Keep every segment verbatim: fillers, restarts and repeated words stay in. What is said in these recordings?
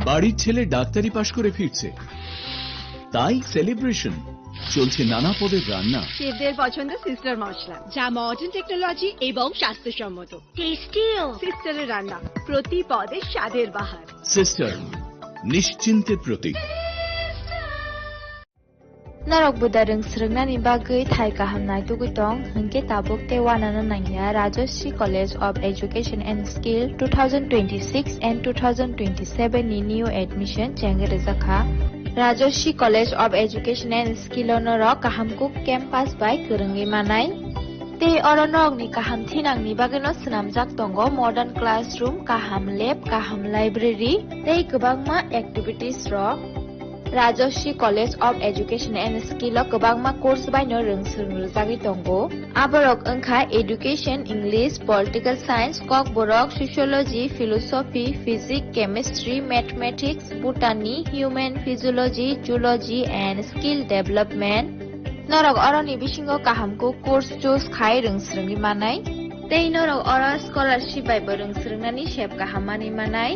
বাড়ির ছেলে ডাক্তারি পাশ করে ফিরছে, তাই সেলিব্রেশন। চলছে নানা পদের রান্না। শেফদের পছন্দ সিস্টার মশলা, যা মডার্ন টেকনোলজি এবং স্বাস্থ্যসম্মত। টেস্টিও। সিস্টারের রান্না, প্রতি পদে স্বাদের বাহার। সিস্টার, নিশ্চিন্তের প্রতীক। Norok buda rwng swrwngnani bagwi thai kaham naitugwi tong, hwnkhe tabuk tei uanano nangya Rajashree College of Education and Skill two thousand twenty-six and two thousand twenty-seven ni new admission chengwi rwjakha. Rajashree College of Education and Skill o norok kaham kuk campus bai kwrwngwi manai. Tei oro norokni kaham thinangni bagwino swnamjak tongo modern classroom, kaham lab, kaham library tei kwbangma activities rok. Rajashree College of Education and Skill o kwbangma course baino rwng swrwng rwjagwi tongo. Aborok wngkha Education, English, Political Science, Kokborok, Sociology, Philosophy, Physics, Chemistry, Mathematics, Botany, Human Physiology, Zoology and Skill Development. Norok oroni bisingo kaham kuk course choose khai rwng swrwngwi manai. Tei norok oro scholarship bai bo rwng swrwngnani sep kaham manwi manai.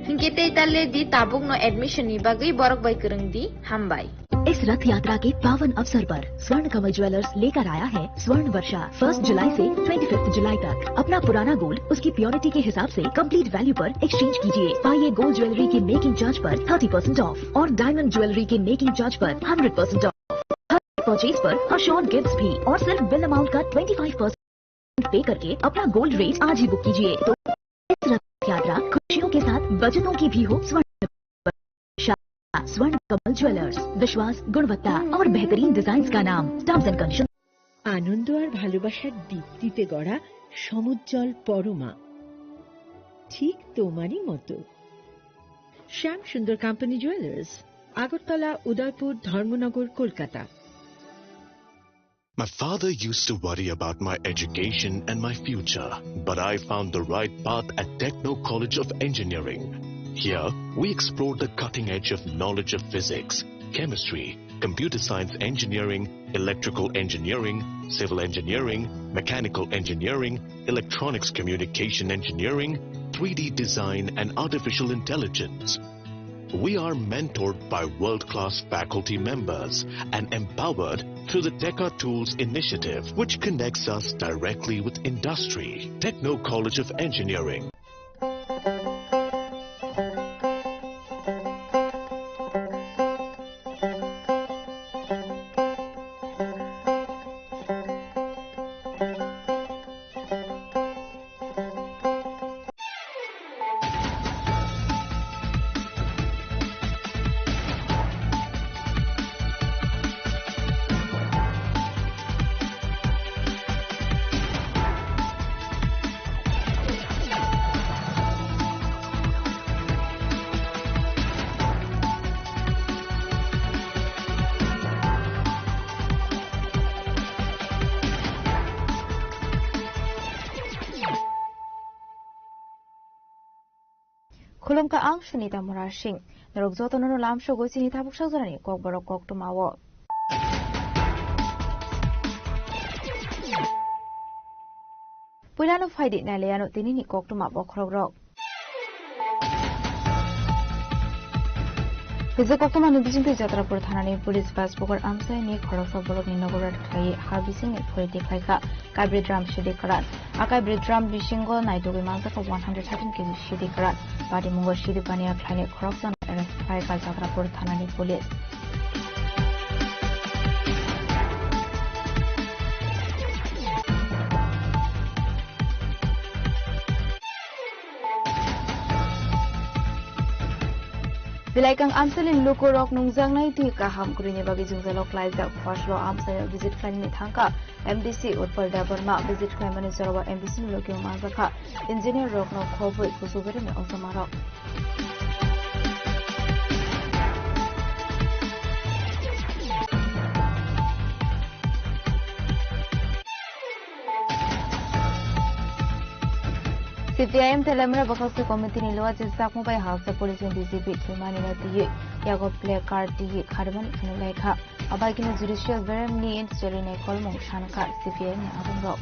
Hinkhe tei ta le di tabukno admission ni bagwi borok bai kwrwng di. Hambai. इस रथ यात्रा के पावन अवसर पर स्वर्ण कमल ज्वेलर्स लेकर आया है स्वर्ण वर्षा। फर्स्ट जुलाई से ट्वेंटी फिफ्थ जुलाई तक अपना पुराना गोल्ड उसकी प्योरिटी के हिसाब से कंप्लीट वैल्यू पर एक्सचेंज कीजिए। पाइए गोल्ड ज्वेलरी के मेकिंग चार्ज पर थर्टी परसेंट ऑफ और डायमंड ज्वेलरी के मेकिंग चार्ज पर hundred percent of. Her purchase पर अश्योर्ड गिफ्ट्स भी और सिर्फ बिल अमाउंट का ट्वेंटी फ़ाइव परसेंट पे करके अपना गोल्ड रेट आज ही बुक कीजिए। तो इस रथ यात्रा खुशियों के साथ बचतों की भी हो। स्वर्ण वर्षा, स्वर्ण कमल ज्वेलर्स, विश्वास, गुणवत्ता और बेहतरीन डिजाइन का नाम। Terms and condition. আনন্দ আর ভালোবাসার দীপ্তিতে গড়া সমুজ্জ্বল পরমা, ঠিক তোমারই মতো। শ্যাম সুন্দর কোম্পানি জুয়েলার্স, আগরতলা, উদয়পুর, ধর্মনগর, Kolkata. My father used to worry about my education and my future, but I found the right path at Techno College of Engineering. Here, we explore the cutting edge of knowledge of physics, chemistry, computer science engineering, electrical engineering, civil engineering, mechanical engineering, electronics communication engineering, three D design, and artificial intelligence. We are mentored by world-class faculty members and empowered through the Teka Tools initiative, which connects us directly with industry. Techno College of Engineering. Khulumkha, ang Sunita Murasing. Norok jotono no lamsogo chini tabuk sakjaknai kokborok koktwma o. Puilano phaidi nailaiano tinini koktwma bokhorokrok. Pijak koktwmani bisingtwi Jatrapur thanani police bus bokhor amchaini khoroksa borokni nogo rat khlaiwi ha bisingni phuri tikhlaikha. Kaibri drum sidi kwran. A kaibri drum bisingo naitugwi manjakha one hundred thirteen K G sidi kwran. Patimungo sidi paniya khlainai khoroksano arrest khlaikha Jatrapur thanani police. Bilaikang amchaini lukurok nungjaknai twi kaham kwrwini bagwi jwngjalo klaijak. First o amchaio visit khlainani thangkha M D C Utpal Debbarma. Visit khlaimani jorao M D C ni logi manjakha engineer rokno khobwi kuchukrwini ochomarok. C P I M Telemra Bakhaste Committee ni Luachi Sakmu bai Halsa Police ni D G P thwimani no twiwi yago play card twiwi kharmani phunuk laikha. Abai kini judicial verdict ni chelini kolmung sankha C P I M ni adongrok.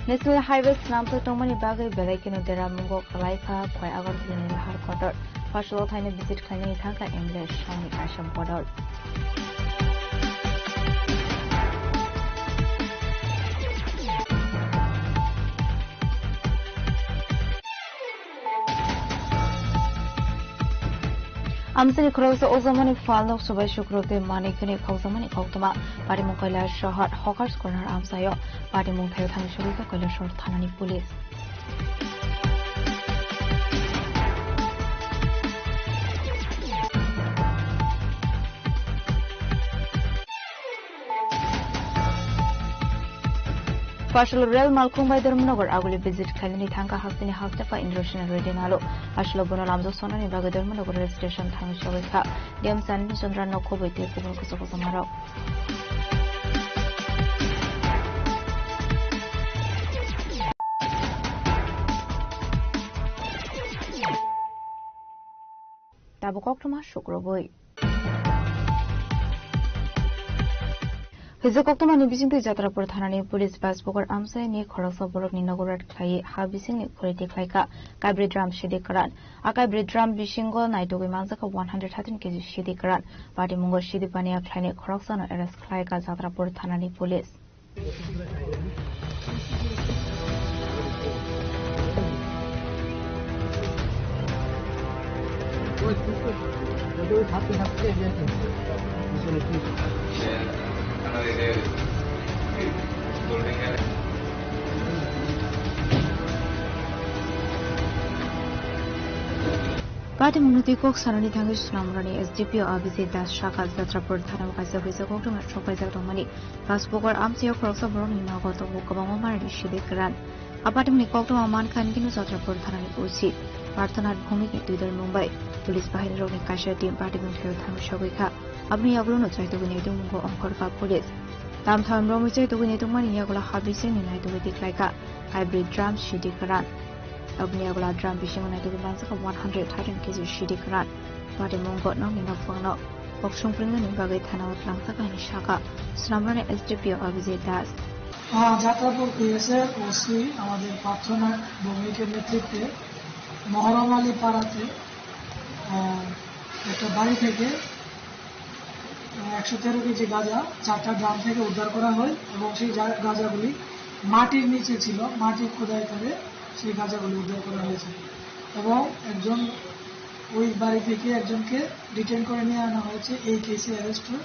National Highway swnamjak tongmani bagwi belai kheno deramungo kwlai kha Khwai Agartala ni nahar kotor. Phaisalo thaino visit khlainani thangkha M L A Sani Kaisam Bodol. Amchaini khoroksa ojamani phalno subai sukrok tei manwi khwnwi khokjakmani koktwma. Patimung Kailash Sohor Hawkers Corner amchaio patimung thaio thangwi sogwi kha Kailash Sohor thanani police. Phaisalo rel malkhung bai Dharmanagar aguli visit khlainani thangkha hasteni hastepha Indrasena Reddy Nalu. Phaisalo bono lamjak sonani bagwi Dharmanagar rail station thangwi sogwi kha. D M Sanjay Chandra nok khobwi tei kubun kuchuk kuchumarok. Tabuk koktwma sukrubwi. Hwjak koktwmani bisingtwi Jatrapur thanani police Basbogar amchaini khoroksa borokni nogo raid khlaiwi ha bisingni khuri tikhlaikha kaibri drum sidi kwran. A kaibri drum bisingo naitugwi manjakha one hundred thirteen K G sidi kwran. Patimungo sidi paniya khlainai khoroksano arrest khlaikha Jatrapur thanani police. Patimungno twi kok sanani thangwi Sonamrani S D P O Abhijit Das sakha Jatrapur thanao kaisa hwjak koktwma sokpaijak tongmani. Basbogar amchaio khoroksa borokni nogo tongo kwbangma manwirok sidi kwran. A patimungni koktwma mankha hwnwi kheno Jatrapur thanani O C Parthanath Bhowmikni twidulmung bai police bahinirokni kaisa team patimung thaio thangwi sogwi kha. Aboni yagulono chaitugwi naitugmungo ongkhorkha police. Tamtham romwi chaitugwi naitugmani yagulo ha bisingni naitugwi tikhlaikha hybrid drum sidi kwran. Aboni yagulo drum bisingo naitugwi manjakha one hundred thirteen K G sidi kwran. Patimungo nokni nokphangno kok songpringnani bagwi thanao twlangjakha hwnwi sakha Sonamrani S D P O Abhijit Das. Ah, Jatrapur P S F O C আমাদের প্রার্থনা ভৌমিকের নেতৃত্বে মহরম আলী পাড়াতে, আহ, একটা বাড়ি থেকে, আহ, একশো তেরো কেজি গাঁজা চারটা ড্রাম থেকে উদ্ধার করা হয় এবং সেই জা-, গাঁজাগুলি মাটির নিচে ছিল, মাটি খোদাই করে সেই গাঁজাগুলি উদ্ধার করা হয়েছে এবং একজন ওই বাড়ি থেকে একজনকে ডিটেইন করে নিয়ে আনা হয়েছে এই কেসে অ্যারেস্ট হয়ে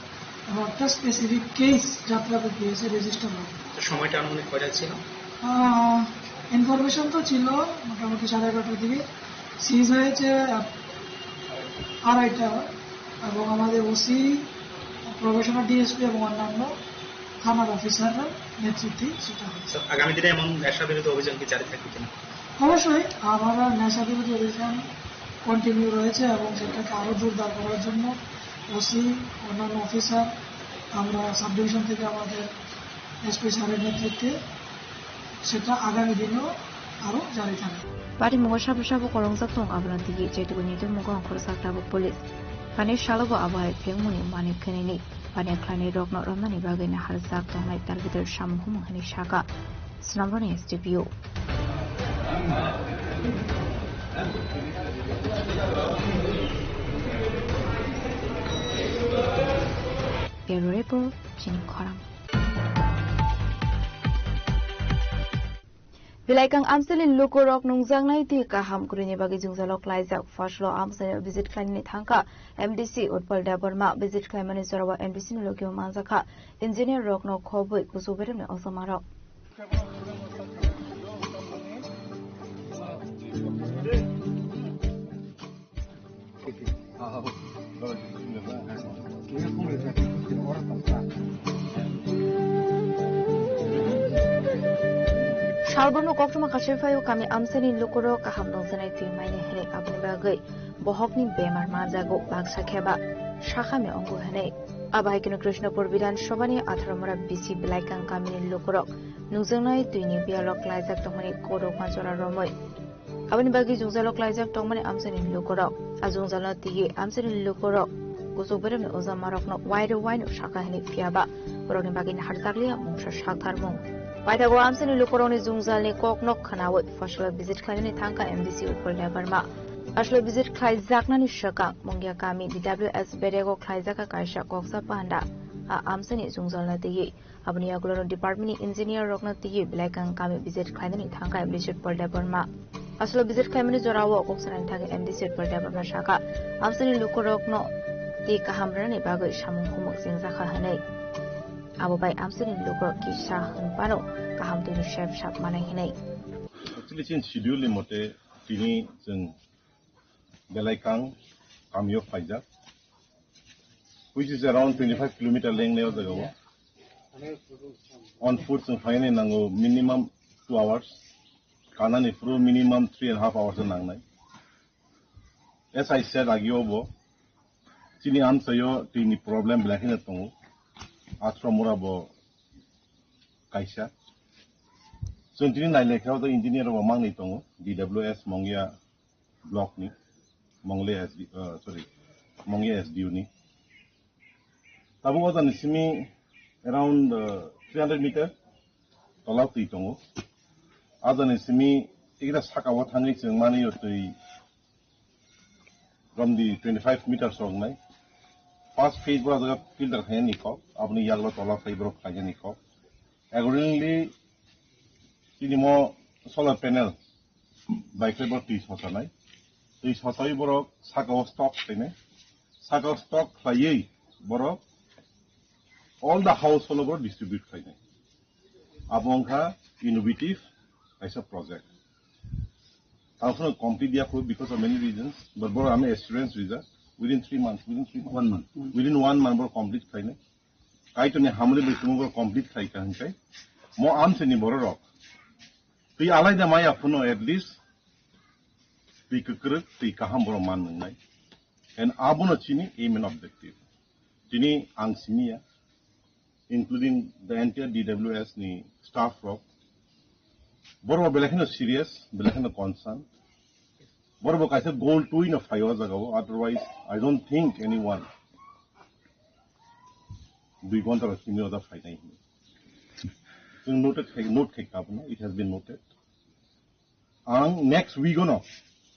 এবং একটা স্পেসিফিক কেস যাত্রাপতি এসে রেজিস্টার হয়। তো সময়টা আনুমানিক কয়টা ছিল? আহ, ইনফরমেশন তো ছিল মোটামুটি সাড়ে এগারোটার দিকে, সিজ হয়েছে আড়াইটা এবং আমাদের ওসি, প্রবেশনার ডিএসপি এবং অন্যান্য থানার অফিসাররা নেতৃত্বে সেটা হয়েছে। স্যার, আগামী দিনে এমন নেশা বিরোধী অভিযান কি জারি থাকবে কিনা? অবশ্যই আমরা নেশা বিরোধী অভিযান কন্টিনিউ রয়েছে এবং সেটাকে আরও জোরদার করার জন্য ওসি, অন্যান্য অফিসার, আমরা সাব ডিভিশন থেকে আমাদের এসপি স্যারের নেতৃত্বে সেটা আগামী দিনেও আরও জারি থাকবে। Patimungo sabo sabo korongjak tong abono tigi chaitugwi naitugmungo ongkhorjak tabuk police. Hani salobo abo hai phengmungni manwi khwnini paniya khlainairokno romnani bagwi naharjak tongnai targeted samung humung hwnwi sakha Sonamrani S D P O. Bureau Report, Chini Khorang. Bilaikang amchaini lukurok nungjaknai twi kaham kwrwini bagwi jwngjalo klaijak. Phaisalo amchaini visit khlainani thangkha M D C Utpal Debbarma. Visit khlaimani jorao M D C ni logio manjakha engineer rokno khobwi kuchuk beremni ojamarok. Salbrumno koktwma kachiphai-o kami amchaini lukurok kaham nungjaknai twi maini hwnwi, aboni bagwi bohokni bemar manjago, baksa khe ba sakhami wngo hwnwi. Abo hai kheno Krishnapur Bidhan Sabhani atharo mora bisi Bilaikang kamini lukurok nungjaknai twini biyalo klaijak tongmani korokma jora romwi. Aboni bagwi jwngjalo klaijak tongmani amchaini lukurok. A jwngjalo twiwi amchaini lukurok kuchuk beremni ojamarokno wairo waino sakha hwnwi, phiya ba borokni bagwi naharjakliya mungsa saktharmung. Paithago amchaini lukurokni jwngjalni kokno khwnawi Phosola visit khlainani thangkha M D C Utpal Debbarma. Phosola visit khlaijaknani swkang Mungia kami D W S Berego khlaijakha kaisa koksa panda. A amchaini jwngjalno twiwi aboni yagulo department ni engineer rokno twiwi Belaikang kami visit khlainani thangkha M D C Utpal Debbarma. Phosola visit khlaimani jorao kok sanani thangwi M D C Utpal Debbarma sakha, amchaini lukurokno twi kaham rwnani bagwi samung humung chengjakha hwnwi. Abo bai amchaini lukurok kisa hwnphano kaham twino sep sap manai hwnwi. Actually, chini schedule ni mote tini chwng Belaikang kamio phaijak, which is around twenty-five kilometer length ni o jaga o. On foot chwng phainai nango minimum two hours, kanani phuru minimum three and a half hours nangnai. As I said, agio bo chini amchaio tini problem belai kheno tongo. Athromura bo kaisa. Chwng tini nailai khe o engineer bo mangni tongo, D W S Mongia block ni, Mongle S D, uh, sorry, Mongia S D U ni. Tabuk o jani simi around, uh, three hundred meter tola twi tongo. A jani simi tikida saka o thangwi chwng mani o twi from the twenty-five meters rok nai. First phase bo jaga filter khainani kok, aboni yaglo tola phai borok khainani kok. Accordingly, chini mo solar panel bai khe bo twi sosanai. Twi sosai borok saka o stock khainai. Saka o stock khlaiwi borok all the household borok distribute khainai. Abo wngkha innovative kaisa project. Tangsono complete ya kho because of many reasons, but borok ano assurance rijak within three months, within three months. One month. Within one month borok complete khainai. Kaitorni hamri bai chwng borok complete khaika hinkai. Mo amsini bororok. Twi alaida maya phuno at least twi kwkrwk, twi kaham borok man nwngnai. And abono chini aim and objective. Tini ang siniya, including the entire D W S ni staff rok. Borok belai kheno serious, belai kheno concern. Borok bo kaisa goal twi no phai o jaga o, otherwise I don't think anyone dui ghonta rok simi o jaga phainai hinwi. Chwng noted khai, note khai ka abono, it has been noted. Ang next week ono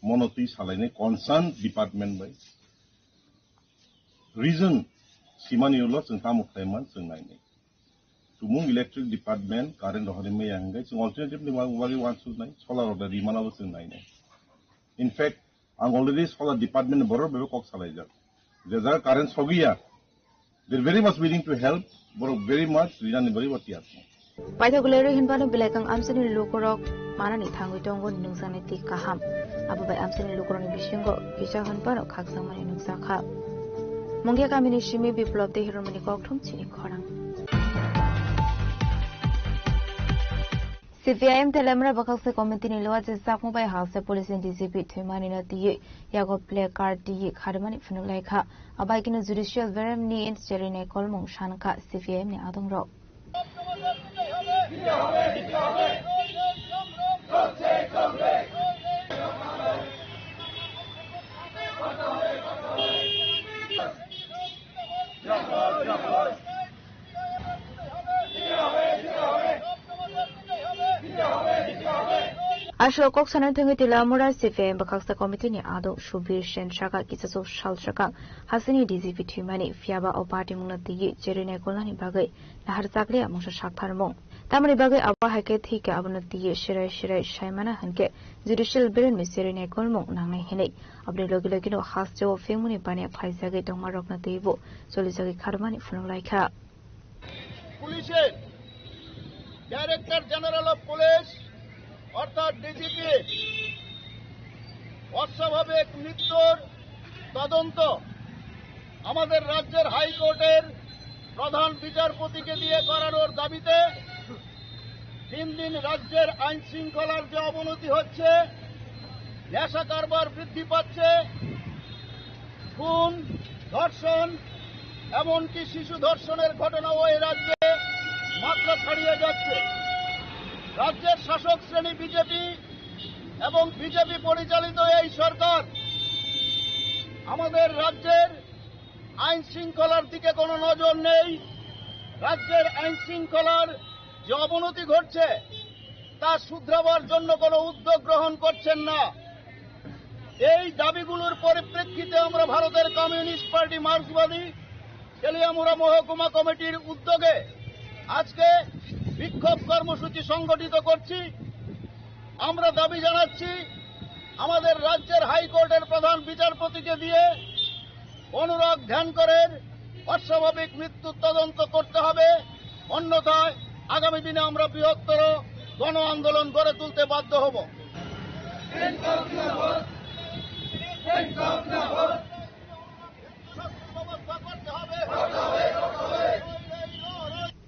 mono twi salainai concern department bai. Reason simani ulo chwng tamo khlaiman chwng nainai. Tumung electric department current rohorwi maya hwnkhe chwng alternative ni bagwi wansuknai, solar rok da rimana bo chwng nainai. In fact, ang already solar department ni borok bai kok salaijak. Je jaga current sogiya, they're very much willing to help, borok very much rinani bagwi bo tiyar. Paithak gulai rwi hinphano belai kang amchaini lukurok manani thangwi tongo nungjaknai twi kaham. Abo bai amchaini lukurokni bisingo kisa hinphano khakchangmani nukjakha. Mungia kamini simi Biplop tei Hiromani kokthum chini khorang. C P I M Telamra bwkhaksa committee ni loa je chakmung bai halsa police ni D G P thwimani no twiwi yago placard twiwi kharmani phunuk lai kha. Abai kino judicial berem ni cherinai kolmung sankha C P I M ni adongrok. Aswk kok sanani thangwi Telamura C P I M bwkhaksa committee ni adong Subir Sen saka kisa chuk sal swkang hasini D G P thwimani, phiyaba o party mungno twiwi cherinai kolnani bagwi nahar chakliya mungsa saktharmung. Tamoni bagwi abo hai khe thwi khe abono twiwi serai serai saimana hinkhe judicial beremni serai naikolmung nangnai hinwi. Aboni logi logino hasteo phengmani baniya khlaijagwi tongmarokno twibo cholijagwi kharmani phunuk lai kha. পুলিশের director general of police অর্থাৎ ডিজিপি অস্বাভাবিক মৃত্যুর তদন্ত আমাদের রাজ্যের হাইকোর্টের প্রধান বিচারপতিকে দিয়ে করানোর দাবিতে দিন দিন রাজ্যের আইন শৃঙ্খলার যে অবনতি হচ্ছে, নেশা কারবার বৃদ্ধি পাচ্ছে, খুন, ধর্ষণ, এমনকি শিশু ধর্ষণের ঘটনাও এই রাজ্যে মাত্রা ছাড়িয়ে যাচ্ছে। রাজ্যের শাসক শ্রেণী বিজেপি এবং বিজেপি পরিচালিত এই সরকার আমাদের রাজ্যের আইন শৃঙ্খলার দিকে কোনো নজর নেই। রাজ্যের আইন শৃঙ্খলার যে অবনতি ঘটছে, তা শুধরাবার জন্য কোনো উদ্যোগ গ্রহণ করছেন না। এই দাবিগুলোর পরিপ্রেক্ষিতে আমরা ভারতের কমিউনিস্ট পার্টি মার্ক্সবাদী তেলিয়ামুড়া মহকুমা কমিটির উদ্যোগে আজকে বিক্ষোভ কর্মসূচি সংগঠিত করছি। আমরা দাবি জানাচ্ছি, আমাদের রাজ্যের হাইকোর্টের প্রধান বিচারপতিকে দিয়ে অনুরাগ ধ্যান করের অস্বাভাবিক মৃত্যুর তদন্ত করতে হবে, অন্যথায় আগামী দিনে আমরা বৃহত্তর গণ আন্দোলন গড়ে তুলতে বাধ্য হব।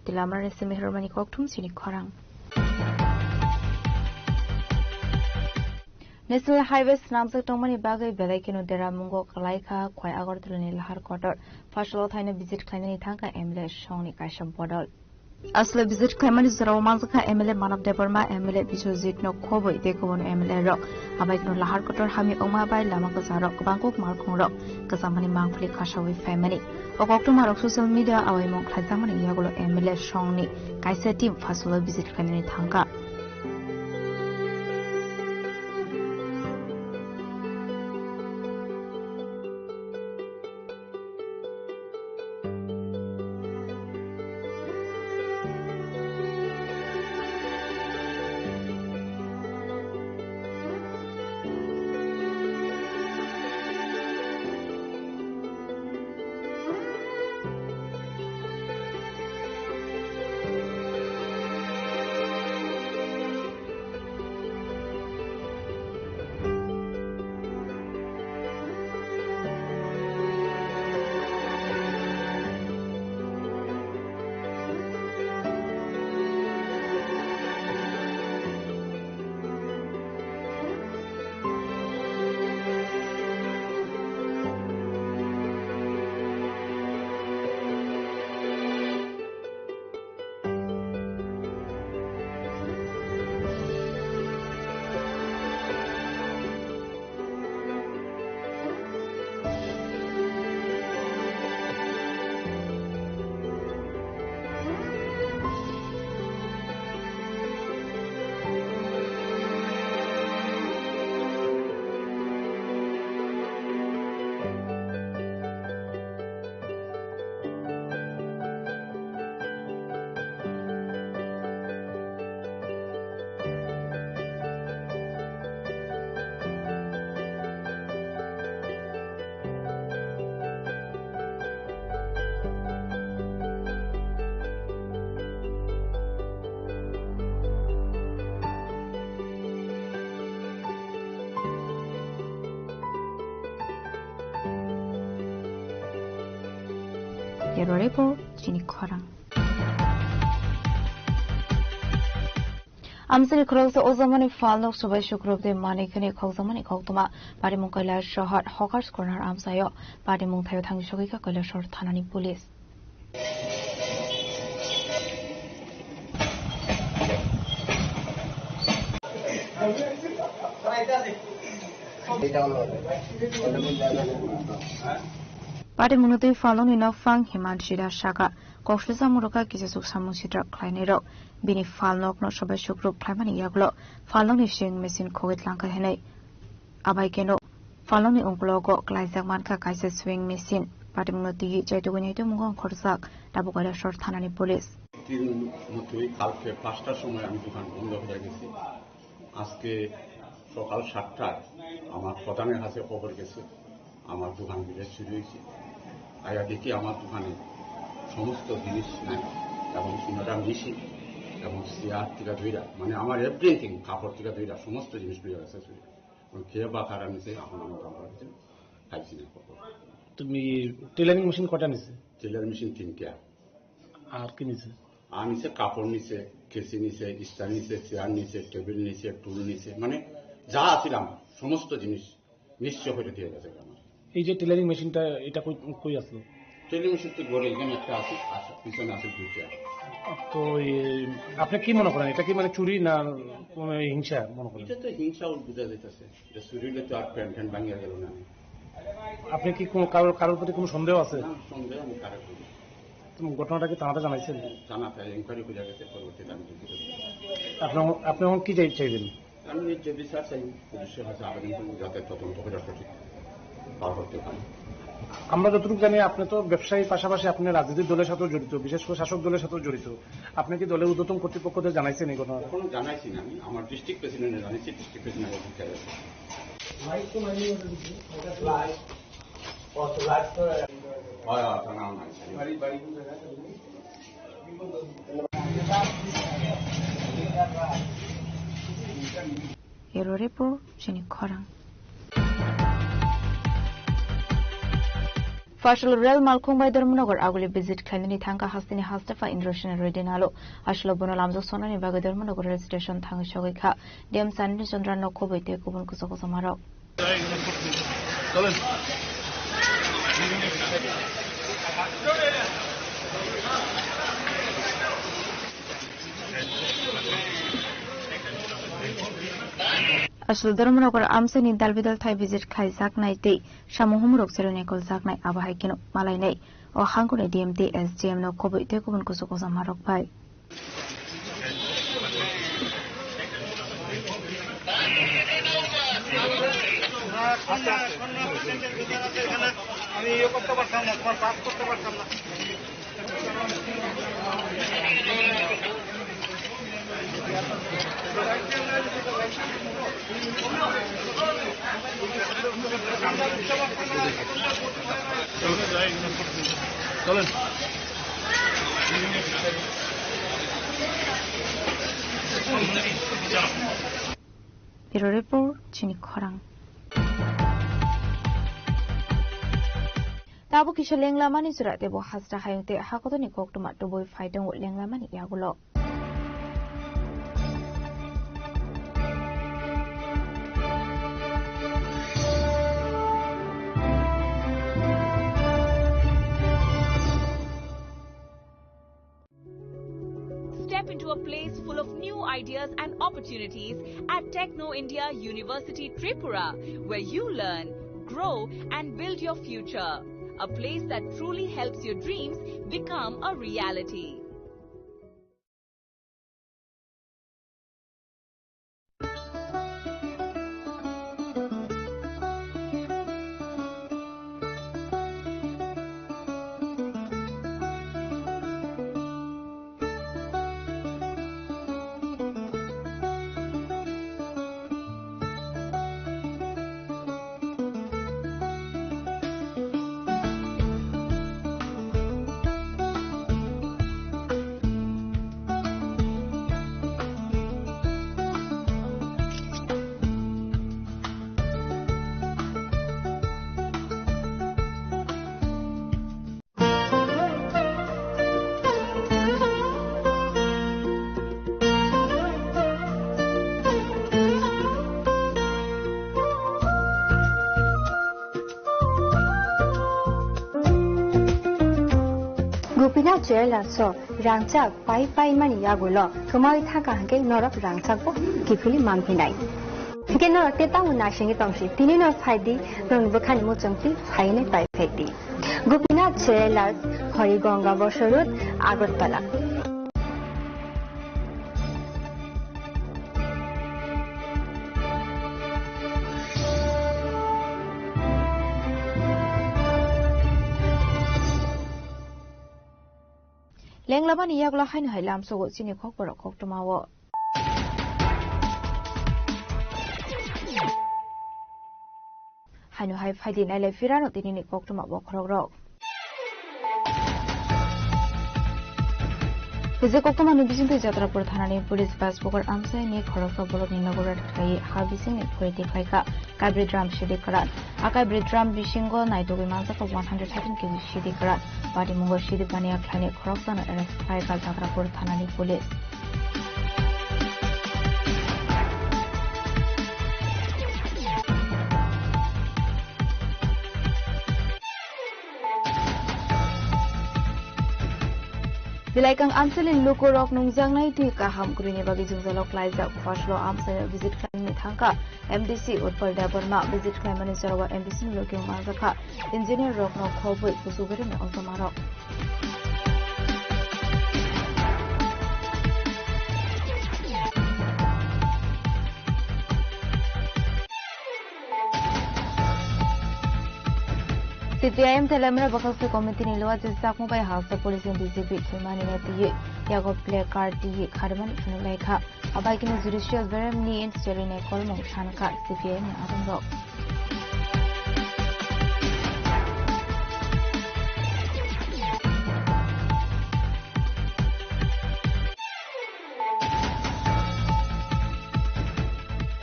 Tilamani simi hermani kokthum sini khorang. National Highway swnamjak tongmani bagwi belai kheno deramungo kwlai kha Khwai Agartala ni lahar kotor. Phaisalo thaino visit khlainani thangkha M L A songni kaisa bodol. Asle visit khlaimani jorao manjakha M L A Manav Debbarma, M L A Biswajit no khobwi tei kubun M L A rok. Abai kheno lahar kotor hamya wngma bai lama kwcharo kwbang kuk malkhung rok kwchangmani mangpili khasawi phaimani. O koktwma rok social media awaimung khlaijakmani yagulo M L A songni kaisa team phaisalo visit khlainani thangkha. Yarware po chini khorang. Amsini khoroksa ojamani phalnok sobai sukrok de manikhani khokjamani koktwma. Patimung Kailasahar Hawkers Corner amsaio patimung thaio thangwi sogwikha Kailasahar thanani police. Patimungni twi phalnokni nokphang Himanshi Das sakha, kok swijak murukha kisa chuk samung sitra khlainairok. Bini phalnokno sobai sukruk khlaimani yagulo phalnokni sewing machine khogwi tlangkha hinwi. Abai kheno phalnokni ungkulogo klaijak mankha kaisa sewing machine. Patimungno twiwi chaitugwi naitugmungo ongkhorjak tabuk Kailasahar thanani police. Tin motoi kalke pasta somoy ami dokan bondo hoi gesi. Aske sokal satta amar prodhaner hache khobor gesi, amar dokan bile churi hoiche. Aya dekhi amar dokane somosto jinish nai, ebong sinoda machine, ebong chair theke dhoira, mane amar everything, kapor theke dhoira, somosto jinish loi gesi churi. Khe ba karan se, aphano amar dokan bile churi hoiche. তুমি tailoring machine কটা নিছে? Tailor machine tinta. আর কি নিছে? Ani se kapor nise, kesi nise, stand nise, chair nise, table nise, tool nise, mane ja asil amar somosto jinish nischay hoite diye geche amar. এই যে টেইলারিং মেশিনটা, এটা কই, কই আসলো? Tailor machine to gore ekhane ekta asil, ar pichone asil duita. তো এই, আপনি কি মনে করেন, এটা কি মানে চুরি না কোনো হিংসা মনে করেন? Eta to hingsa ol bujha jaitase. Je churi hole to ar pant pant bhangiya gelo na. আপনি কি কোনো কারোর, কারোর প্রতি কোনো সন্দেহ আছে? Na, sondeho ami karo kori na. ঘটনাটা কি থানাতে জানাইছেন? থানাতে ইনকোয়ারি করে গেছে, পরবর্তীতে আমি দেখি। আপনি, আপনি এখন কি চাই-, চাইবেন? আমি যে বিচার চাই, পুলিশের কাছে আবেদন করব, যাতে তদন্ত করে সঠিক পাওয়া করতে পারে। আমরা যতটুকু জানি, আপনি তো ব্যবসায়ীর পাশাপাশি আপনি রাজনৈতিক দলের সাথেও জড়িত, বিশেষ করে শাসক দলের সাথেও জড়িত। আপনি কি দলের ঊর্ধ্বতন কর্তৃপক্ষদের জানাইছেন এই ঘটনা? এখনো জানাইছি না আমি, আমার ডিস্ট্রিক্ট প্রেসিডেন্টে জানাইছি, ডিস্ট্রিক্ট প্রেসিডেন্ট এখন ফেরত। Bureau Report, chini khorang. Fashal rail malkhung bai Dharmanagar aguli visit khlainani thangkha hasteni hastepha Indrasen Reddy Nalo. Aswlo bono lamjak sonani bagwi Dharmanagar rail station thangwi sogwi kha. D M Sanjay Chandra no khobwi tei kubun kusa kusa marok. Aswk Dharmanagar amchaini dalbidal thai visit khaijaknai tei samung humrok cheroni koljaknai, abo hai kheno malainai o hangkoni D M tei S D M no khobwi tei kubun kuchuk kochama rok bai. আমি ইয়ে করতে পারতাম না, তোমার পাস করতে পারতাম না। চলেন। Bureau Report, chini khorang. Tabuk kisa lenglamani jora tebo hasta hayung tei hakotoni koktwma tubui phai tongo lenglamani yagulo. Step into a place full of new ideas and opportunities at Techno India University Tripura, where you learn, grow, and build your future. A place that truly helps your dreams become a reality. Gopinath Jewellers o rangchak pai pai mani yagulo kwmawi thangkha hwnkhe norok rangchak bo kiphilwi manphinai. Hwnkhe norok tei tamo naisingwi tongsi, tini no phaidi, norokni bwkhani muchungtwi phainai pai phaidi. Gopinath Jewellers, Harigonga Bosor Road, Agartala. Lenglamani yagulo haino hai lamsogo chini khokborok koktwmao. Haino hai phaidi nailai phirano tinini koktwma bokhorokrok. Hwje koktwmani bisingtwi Jatrapur thanani police bus bokhorok amchaini khoroksa borokni nogo raida khlaiwi ha bisingni phuriti khlaikha. Kaibri drum sidi kwran. A kaibri drum bisingo naitugwi manjakha one hundred thirteen K G sidi kwran. Patimungo sidi baniya khlainai khoroksano arrest khlaikha Jatrapur thanani police. Belaikang amchaini lukurok nungjaknai twi kaham kwrwini bagwi jwngjalo klaijak. Fashlo amchaino visit khlainani thangkha M D C Utpal Debbarma. Visit khlaimani jorao M D C ni logi manjakha engineer rokno khobwi kuchukrwini ojomarok. C P I M Telemra Bakasli Committee ni luwa je sakmo bai hausa police ni D G P thwimani ne twi yago play card twi kharmani phunuk lai kha. Abai kini judicial berem ni intelligence kolmung sankha C P I M ni adongrok.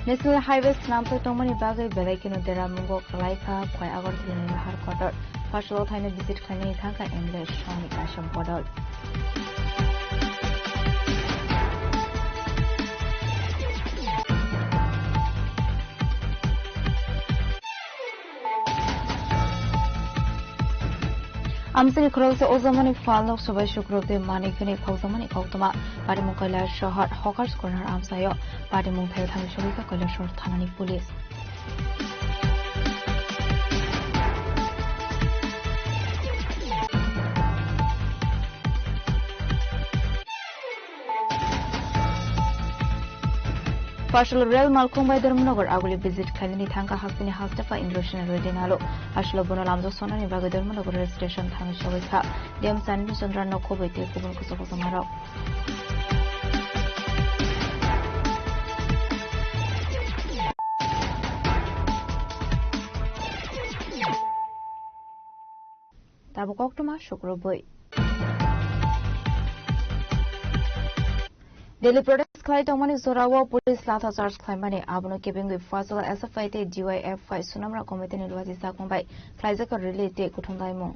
National Highway swnamthai tongmani bagwi belai kheno dera mungo kwlai kha Khwai Agartala ni lahar kotor. Phasalo thaino visit khlainani thangkha M L A Soni Kaisam Podol. Amchini khoroksa ojamani phalno subai sukrok de manikni khokjakmani koktwma. Patimung Kailasahar Hawkers Corner amchaio patimung thaio thangwi sogwi kha Kailasahar thanani police. Phasalo rel malkhung bai Dharmanagar aguli visit khlainani thangkha hasteni hastepha Indrasen Reddy Nalu. Phasalo bono lamjak sonani bagwi Dharmanagar rel station thangwi sogwi kha. D M Sanjay Chandra no khobwi tei kubun kuchuk kuchukmarok. Tabuk koktwma sukrubwi. Delhi protest khlai tongmani jorao police latha charge khlaimani, abono kebengwi Phasalo S F I tei D Y F I Sunamra committee ni luaji sakmung bai khlaijak rally tei kuthumlaimung.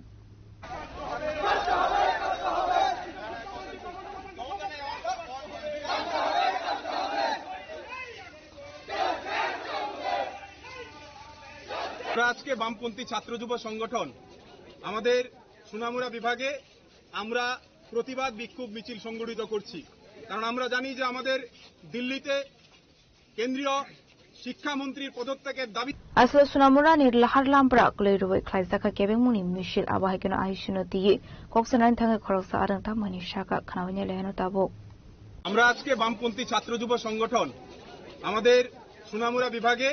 আমরা আজকে বামপন্থী ছাত্র যুব সংগঠন আমাদের সোনামুড়া বিভাগে আমরা প্রতিবাদ বিক্ষোভ মিছিল সংগঠিত করছি, কারণ আমরা জানি যে আমাদের দিল্লিতে কেন্দ্রীয় শিক্ষামন্ত্রীর পদত্যাগের দাবি। Aswk Sunamura ni lahar lampra kwlwi rwui khlaijak kha kebengmungni misil, abo hai kheno ahisino twiwi kok sanani thangwi khoroksa arwng tangmani saka khnaui nai laino tabuk. আমরা আজকে বামপন্থী ছাত্র যুব সংগঠন আমাদের সোনামুড়া বিভাগে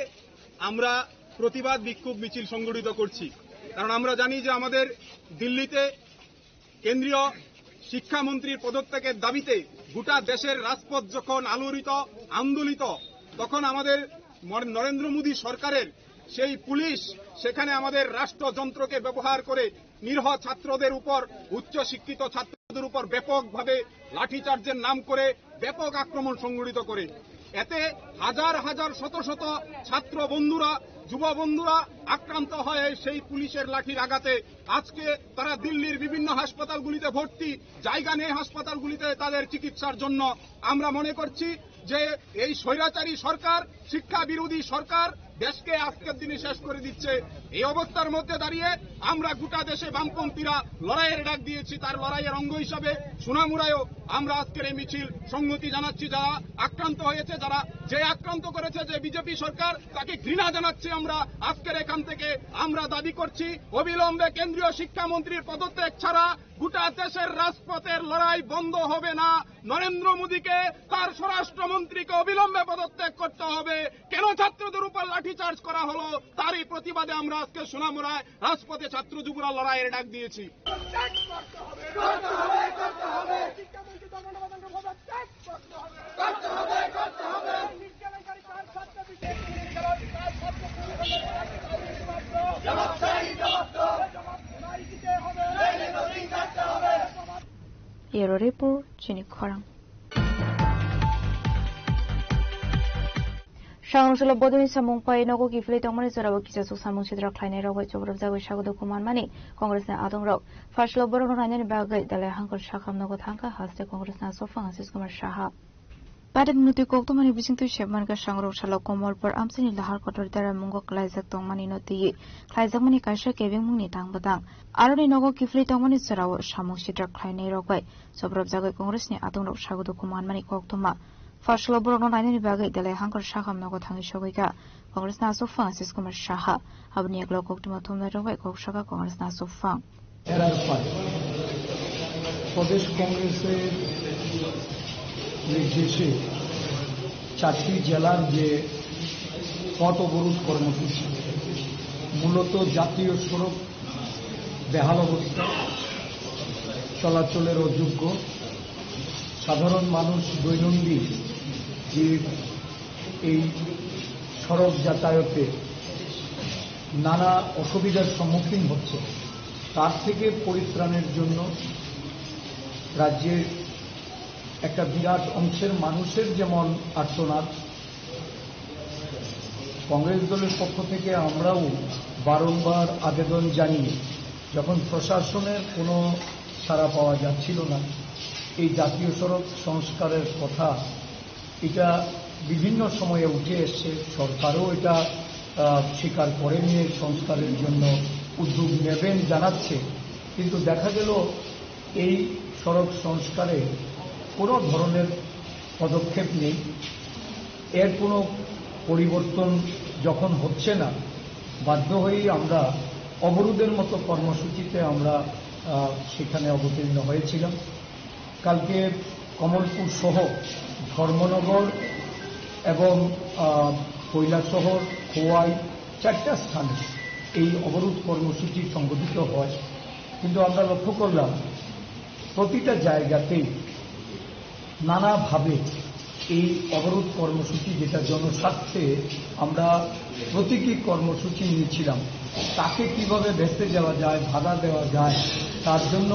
আমরা প্রতিবাদ বিক্ষোভ মিছিল সংগঠিত করছি, কারণ আমরা জানি যে আমাদের দিল্লিতে কেন্দ্রীয় শিক্ষামন্ত্রীর পদত্যাগের দাবিতে গোটা দেশের রাজপথ যখন আলোড়িত, আন্দোলিত, তখন আমাদের মর-, নরেন্দ্র মোদী সরকারের সেই পুলিশ সেখানে আমাদের রাষ্ট্রযন্ত্রকে ব্যবহার করে নিরীহ ছাত্রদের উপর, উচ্চ শিক্ষিত ছাত্রদের উপর ব্যাপকভাবে লাঠিচার্জের নাম করে ব্যাপক আক্রমণ সংঘটিত করে। এতে হাজার হাজার শত শত ছাত্র বন্ধুরা, যুব বন্ধুরা আক্রান্ত হয় সেই পুলিশের লাঠির আঘাতে। আজকে তারা দিল্লির বিভিন্ন হাসপাতালগুলিতে ভর্তি, জায়গা নেই হাসপাতালগুলিতে তাদের চিকিৎসার জন্য। আমরা মনে করছি যে এই স্বৈরাচারী সরকার শিক্ষা বিরোধী সরকার দেশকে আজকের দিনে শেষ করে দিচ্ছে। এই অবস্থার মধ্যে দাঁড়িয়ে আমরা গোটা দেশে বামপন্থীরা লড়াইয়ের ডাক দিয়েছি। তার লড়াইয়ের অঙ্গ হিসাবে সুনামুড়ায়ও আমরা আজকের এই মিছিল সংহতি জানাচ্ছি। যারা আক্রান্ত হয়েছে, যারা যে আক্রান্ত করেছে যে বিজেপি সরকার, তাকে ঘৃণা জানাচ্ছি আমরা। আজকের এখান থেকে আমরা দাবি করছি অবিলম্বে কেন্দ্রীয় শিক্ষামন্ত্রীর পদত্যাগ ছাড়া গোটা দেশের রাজপথের লড়াই বন্ধ হবে না। নরেন্দ্র মোদীকে, তার স্বরাষ্ট্রমন্ত্রীকে অবিলম্বে পদত্যাগ করতে হবে। কেন ছাত্রদের উপর লাঠিচার্জ করা হলো, তারই প্রতিবাদে আমরা আজকে সোনামুড়ায় রাজপথে ছাত্র যুবরা লড়াইয়ের ডাক দিয়েছি। Bureau Report, chini khorang. Sangrong salo bodoni samung pai nogo kiphilwi tongmani jorao kisasuk samung sitra khlainai rok bai chobrok jagwi sago dukhu manmani Congress ni adong rok. Phasalo borok no nainani bagwi dalai hangkor sakham nogo thangkha haste Congress ni aswk phang Ashish Kumar Saha. Patimung twi koktwmani bisingtwi sepmankha Sangrong salo Komolpur amchaini lahar kotor dera mungo klaijak tongmani no twiwi khlaijakmani kaisa kebengmungni tang bwtang. Aroni nogo kiphilwi tongmani jorao samung sitra khlainai rok bai chobrok jagwi Congress ni adong rok sago dukhu manmani koktwma. Phasalo borokno nainani bagwi delai hangkor sakham nogo thangwi sogwi kha Congress ni aswk phang Ashish Kumar Saha. Aboni yagulo koktwma thumnai rok bai kok sakha Congress ni aswk phang. Error পর প্রদেশ কংগ্রেসের নির্দেশে চারটি জেলার যে পথ অবরোধ কর্মসূচি, মূলত জাতীয় সড়ক বেহাল অবস্থা, চলাচলের অযোগ্য, সাধারণ মানুষ দৈনন্দিন যে এই সড়ক যাতায়াতে নানা অসুবিধার সম্মুখীন হচ্ছে, তার থেকে পরিত্রাণের জন্য রাজ্যের একটা বিরাট অংশের মানুষের যেমন আর্তনাদ, কংগ্রেস দলের পক্ষ থেকে আমরাও বারংবার আবেদন জানিয়ে যখন প্রশাসনের কোনো সাড়া পাওয়া যাচ্ছিল না, এই জাতীয় সড়ক সংস্কারের কথা এটা বিভিন্ন সময়ে উঠে এসছে, সরকারও এটা, আহ, স্বীকার করে নিয়ে সংস্কারের জন্য উদ্যোগ নেবেন জানাচ্ছে। কিন্তু দেখা গেল এই সড়ক সংস্কারে কোনো ধরনের পদক্ষেপ নেই। এর কোনো পরিবর্তন যখন হচ্ছে না, বাধ্য হয়েই আমরা অবরোধের মতো কর্মসূচিতে আমরা, আহ, সেখানে অবতীর্ণ হয়েছিলাম। কালকে কমলপুর সহ ধর্মনগর এবং, আহ, কৈলাসহর, খোয়াই চারটা স্থানে এই অবরোধ কর্মসূচি সংগঠিত হয়। কিন্তু আমরা লক্ষ্য করলাম প্রতিটা জায়গাতেই নানাভাবে এই অবরোধ কর্মসূচি, যেটা জনস্বার্থে আমরা প্রতীকী কর্মসূচি নিয়েছিলাম, তাকে কিভাবে ভেস্তে দেওয়া যায়, বাধা দেওয়া যায়, তার জন্য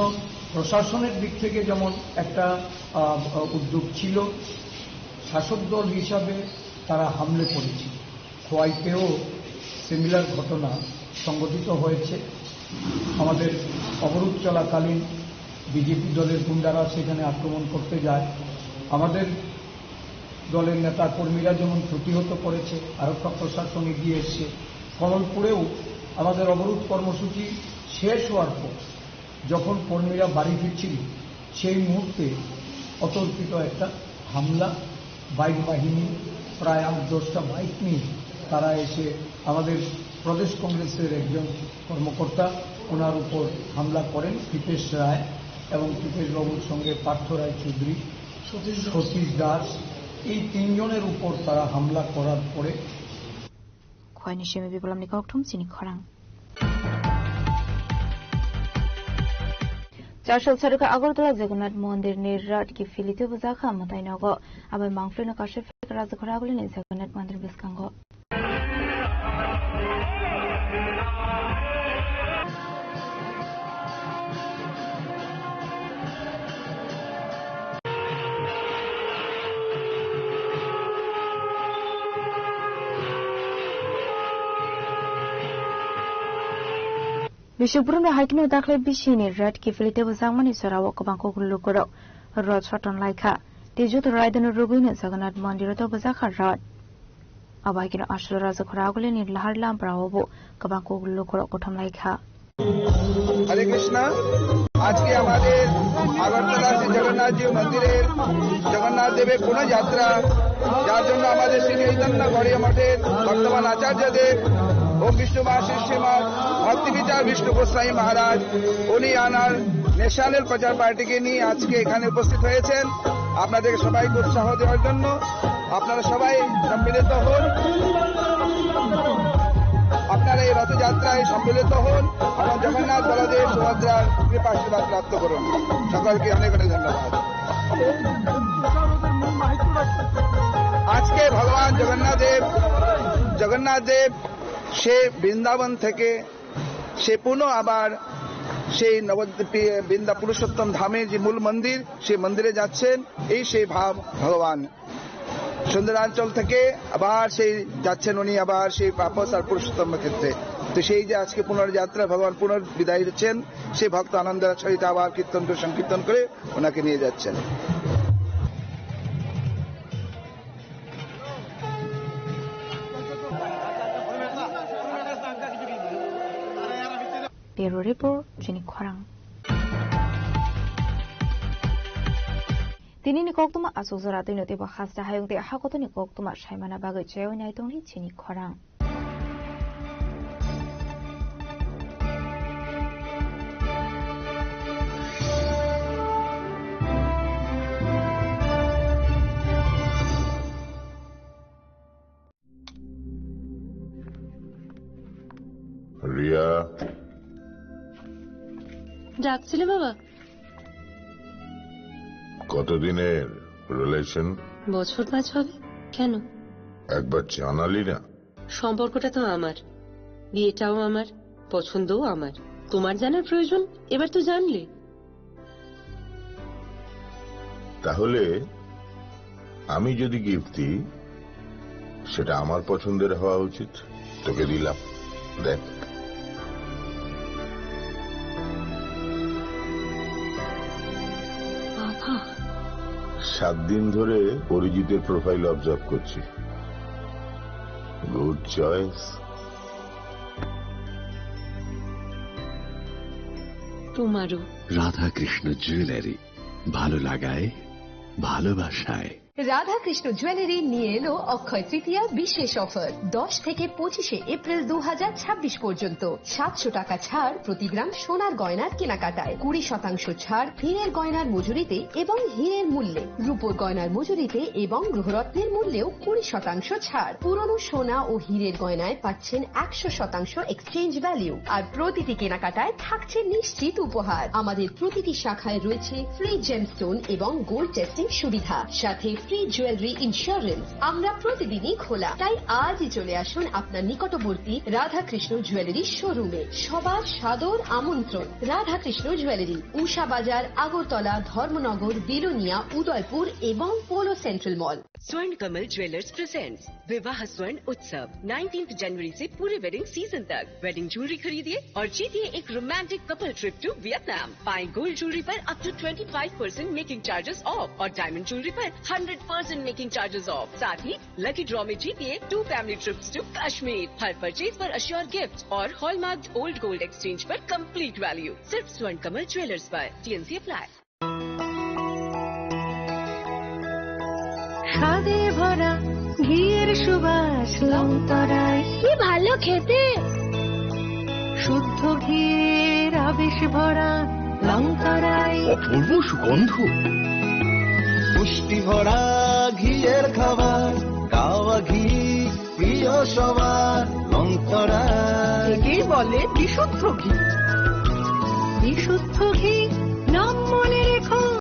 প্রশাসনের দিক থেকে যেমন একটা, আহ, উদ্যোগ ছিল, শাসক দল হিসাবে তারা হামলে পড়েছিল। খোয়াইতেও সিমিলার ঘটনা সংঘটিত হয়েছে। আমাদের অবরোধ চলাকালীন বিজেপি দলের গুন্ডারা সেখানে আক্রমণ করতে যায়। আমাদের দলের নেতা কর্মীরা যেমন প্রতিহত করেছে, আরক্ষা প্রশাসন এগিয়ে এসছে। কমলপুরেও আমাদের অবরোধ কর্মসূচি শেষ হওয়ার পর যখন কর্মীরা বাড়ি ফিরছিল, সেই মুহূর্তে অতর্কিত একটা হামলা, বাইক বাহিনী প্রায় আট দশটা বাইক নিয়ে তারা এসে আমাদের প্রদেশ কংগ্রেসের একজন কর্মকর্তা, ওনার উপর হামলা করেন কৃপেশ রায় এবং কৃপেশ বাবুর সঙ্গে পার্থ রায় চৌধুরী, সতীশ দাস, এই তিনজনের উপর তারা হামলা করার পরে Khwai ni simi bibalam ni kokthum chini khorang. Char sal sarikha Agartala Jagannath Mondir ni rat ki philite bujak ha mwtai nogo. Abai mangphlwi no kaisa philika Rajakhora Aguli ni Jagannath Mondir bwskango. Bisi burum ni hai kheno dakhli bisi ni rat kiphilwi tei bwjakmani jora o kwbang kok lukurok rot soton laikha. Tei joto raidano rwgwino Jagannath Mondir o tei bwjakha rot. Abo hai kheno Asol Rajakhora Aguli ni lahar lampra o bo kwbang kok lukurok kothom laikha. হরে কৃষ্ণ। আজকে আমাদের আগরতলা শ্রী জগন্নাথ জিউ মন্দিরের জগন্নাথ দেবের পুনঃযাত্রা, যার জন্য আমাদের শ্রী চৈতন্য গৌড়ীয় মঠের বর্তমান আচার্যদেব ও বিষ্ণু মহাশিষ্য শ্রীমৎ ভক্তি বিচার বিষ্ণু গোস্বামী মহারাজ, উনি আনার ন্যাশনাল প্রচার পার্টিকে নিয়ে আজকে এখানে উপস্থিত হয়েছেন আপনাদেরকে সবাইকে উৎসাহ দেওয়ার জন্য। আপনারা সবাই সম্মিলিত হন, আপনারা এই রথযাত্রায় সম্মিলিত হন এবং জগন্নাথ বলদেব সুভদ্রার কৃপাশীর্বাদ প্রাপ্ত করুন। সকলকে অনেক অনেক ধন্যবাদ। আজকে ভগবান জগন্নাথ দেব, জগন্নাথ দেব সে বৃন্দাবন থেকে সে পুনঃ আবার সেই নবদ্বীপে বৃন্দা পুরুষোত্তম ধামে যে মূল মন্দির, সেই মন্দিরে যাচ্ছেন। এই সেই ভাব ভগবান সুন্দরাঞ্চল থেকে আবার সেই যাচ্ছেন উনি আবার সেই বাপস আর পুরুষোত্তম ক্ষেত্রে। তো সেই যে আজকে পুনর্যাত্রা ভগবান পুনর্বিদায় হচ্ছেন, সেই ভক্ত আনন্দ সহিত আবার কীর্তন করে সংকীর্তন করে ওনাকে নিয়ে যাচ্ছেন। Bureau Report, chini khorang. Tini ni koktwma aswk jora twi no teibo hasta hayung tei hakotoni koktwma saimana bagwi chaywi nai tongdi chini khorang. Ria. ডাকছিলে বাবা? কতদিনের রিলেশন? বছর পাঁচ হবে। কেন? একবার জানালি না। সম্পর্কটা তো আমার, বিয়েটাও আমার, পছন্দও আমার। তোমার জানার প্রয়োজন? এবার তো জানলে। তাহলে আমি যদি গিফট দিই, সেটা আমার পছন্দের হওয়া উচিত। তোকে দিলাম, দেখ। বাবা। সাত দিন ধরে অরিজিতের প্রোফাইল অবজার্ভ করছি। Good choice. তোমারও। রাধাকৃষ্ণ জুয়েলারি, ভালো লাগায়, ভালোবাসায়। রাধাকৃষ্ণ জুয়েলারি নিয়ে এলো অক্ষয় তৃতীয়া বিশেষ অফার। দশ থেকে পঁচিশে এপ্রিল দু হাজার ছাব্বিশ পর্যন্ত সাতশো টাকা ছাড় প্রতি গ্রাম সোনার গয়নার কেনাকাটায়, কুড়ি শতাংশ ছাড় হীরের গয়নার মজুরিতে এবং হীরের মূল্যে, রূপোর গয়নার মজুরিতে এবং গ্রহরত্নের মূল্যেও কুড়ি শতাংশ ছাড়। পুরনো সোনা ও হীরের গয়নায় পাচ্ছেন একশো শতাংশ এক্সচেঞ্জ ভ্যালু, আর প্রতিটি কেনাকাটায় থাকছে নিশ্চিত উপহার। আমাদের প্রতিটি শাখায় রয়েছে ফ্রি জেমস্টোন এবং গোল্ড টেস্টিং সুবিধা, সাথে ফ্রি জুয়েলারি ইন্স্যুরেন্স। আমরা প্রতিদিনই খোলা, তাই আজই চলে আসুন আপনার নিকটবর্তী রাধাকৃষ্ণ জুয়েলারি শোরুমে। সবার সাদর আমন্ত্রণ। রাধাকৃষ্ণ জুয়েলারি, উষা বাজার, আগরতলা, ধর্মনগর, বিলোনিয়া, উদয়পুর এবং polo central mall. Swarn Kamal Jewellers presents Vivah Swarn Utsav, nineteenth जनवरी से पूरे वेडिंग सीजन तक। वेडिंग ज्वेलरी खरीदिए और जीतिए एक romantic couple trip to Vietnam. पाएं गोल्ड ज्वेलरी पर up to twenty five percent making charges off और डायमंड ज्वेलरी पर hundred percent making charges off. साथ ही लकी ड्रॉ में जीतिए two family trips to Kashmir. हर परचेज पर अश्योर गिफ्ट और हॉलमार्क्ड ओल्ड गोल्ड एक्सचेंज पर कंप्लीट वैल्यू। सिर्फ स्वर्ण कमल ज्वेलर्स पर। TNC apply. স্বাদে ভরা ঘিয়ের সুবাস লংতরায়। কি ভালো খেতে। শুদ্ধ ঘিয়ের আবেশ ভরা লংতরায়। অপূর্ব সুগন্ধ। পুষ্টি ভরা ঘিয়ের খাবার, কাওয়া ঘি প্রিয় সবার, লংতরায়। একেই বলে বিশুদ্ধ ঘি। বিশুদ্ধ ঘি